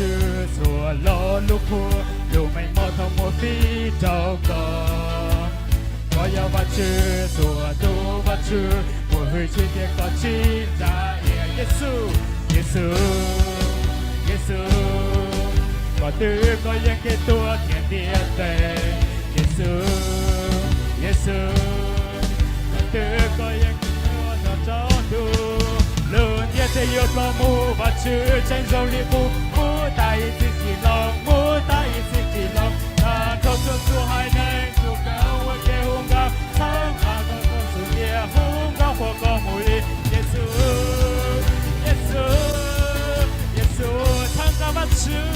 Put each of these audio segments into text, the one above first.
Tswv txhua lo lus qhuas, lus meej mom thaum muaj fij rau koj. Koj yog Vajtswv txhua tus Vajtswv, muaj hwj chim tias koj tsis ntsa ias. Yexus, Yexus, Yexus, koj twb koj yeej kev tuag ntiaj teb. Yexus, Yexus, koj twb koj yeej kev tuag nrog rau ntuj. Lub ntiaj teb yuav ploj mus, Vajtswv tseem zoo li qub, mus tag ib txhis tsis laus, mus tag ib txhis tsis laus. Tag nrho txhua txhua haiv neeg tuaj kawm ua ke hu nkauj, txhawb nqa koj txoj sia, hu nkauj qhuas koj mus li. Yexus, Yexus, Yexus, txhawb nqa Vajtswv.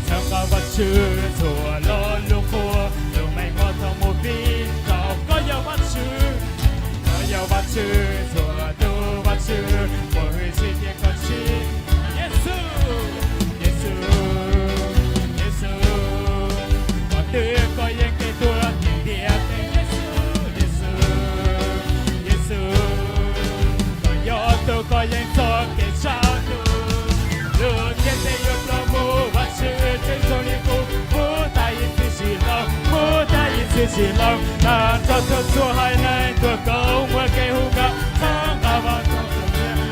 Txhawb nqa Vajtswv txhua lo lus qhuas, lus meej mom thaum muaj fij rau. Koj yog Vajtswv, koj yog Vajtswv txhua tus Vajtswv, muaj hwj chim tias koj tsis. Yexus, Yexus, Yexus, koj twb koj yeej kev tuag ntiaj teb. Yexus, Yexus, Yexus, koj yog tus koj yeej txoj kev tsav ntuj. Lub ntiaj teb yuav ploj mus, Vajtswv tseem zoo li qub, mus tag ib txhis tsis laus, mus tag ib txhis tsis laus. Tag nrho txhua txhua haiv neeg tuaj kawm ua ke hu nkauj, txhawb nqa Vajtswv,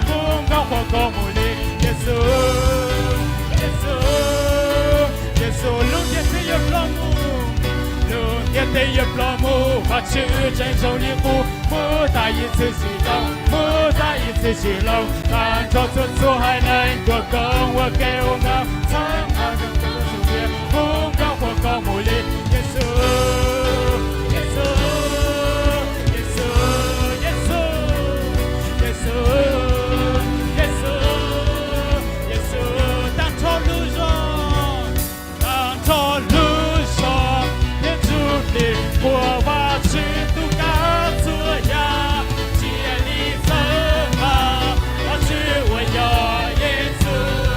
hu nkauj qhuas koj mus li. Yexus, Yexus, Yexus, lub ntiaj teb yuav ploj mus, lub ntiaj teb yuav ploj mus, Vajtswv tseem zoo li qub, mus tag ib txhis tsis laus, mus tag ib txhis tsis laus. Tag nrho txhua txhua haiv neeg tuaj kawm ua ke hu nkauj, txhawb nqa Vajtswv, hu nkauj qhuas koj mus li. Yexus, Yexus, Yexus, Yexus, Yexus, Yexus, Yexus, tag nrho lub zos, tag nrho lub zos, thiab ntsuj plig qhuas Vajtswv tus kab txhua yam, cia li txhawb nqa Vajtswv uas yog Yexus.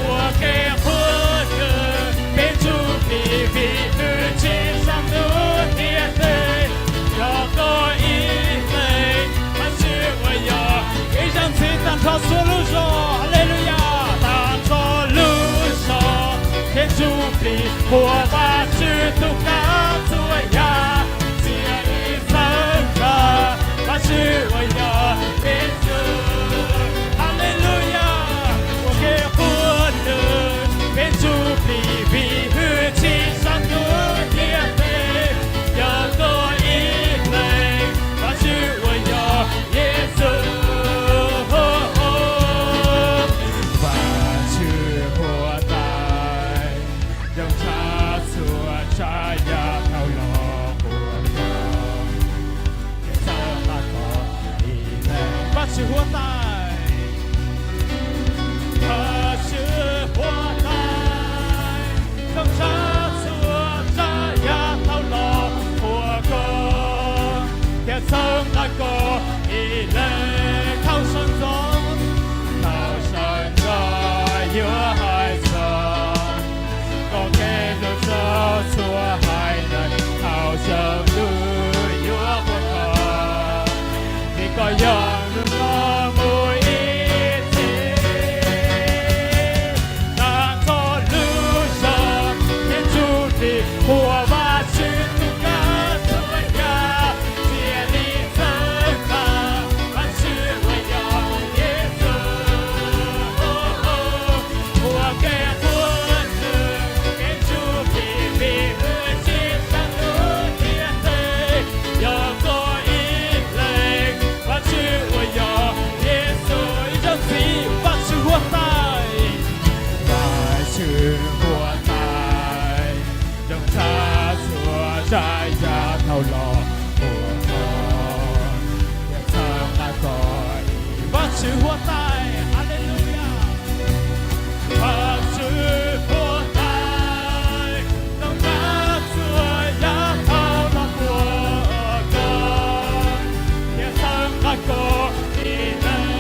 Ua ke qhuas nws, peb ntsuj plig vim nws tsim txom ntuj ntiaj teb, yog koj ib leeg, Vajtswv uas yog. Ib zaug ntxiv tag nrho txhua lub zos, Haleluyas, tag nrho lub zos, thiab ntsuj plig qhuas Vajtswv tus kab txhua yam, cia li txhawb nqa Vajtswv uas yog Yexus. Haleluyas, ua ke qhuas nws, peb ntsuj plig vim nws tsim txom ntuj ntiaj teb, yog koj ib leeg, Vajtswv uas yog Yexus. Vajtswv huab tais, zoo tshaj txhua tsav yam dhau los qhuas koj, thiab txhawb nqa koj ib leeg. Vajtswv huab tais, Vajtswv huab tais, zoo tshaj txhua tsav yam dhau los qhuas koj, thiab txhawb nqa koj ib leeg. Thaum sawv ntxov, thaum sawv ntxov yuav hais txog koj kev hlub rau txhua haiv neeg, thaum tsaus ntuj yuav qhuas koj, vim koj yog lub no mus ib txhis. Tag nrho lub zos, thiab ntsuj plig qhuas Vajtswv tus kab txhua yam, cia li txhawb nqa Vajtswv uas yog Yexus. Ua ke qhuas nws, peb ntsuj plig vim nws tsim txom ntuj ntiaj teb, yog koj ib leeg, Vajtswv uas yog Yexus. Ib zaug ntxiv, Vajtswv huab tais, Vajtswv huab tais, zoo tshaj txhua tsav yam dhau los qhuas koj, thiab txhawb nqa koj. Vajtswv huab tais, Haleluyas. Vajtswv huab tais, zoo tshaj txhua yam dhau los qhuas koj, thiab txhawb nqa koj ib leeg.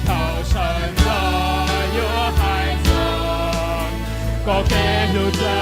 Thaum sawv ntxov yuav hais txog koj kev hlub rau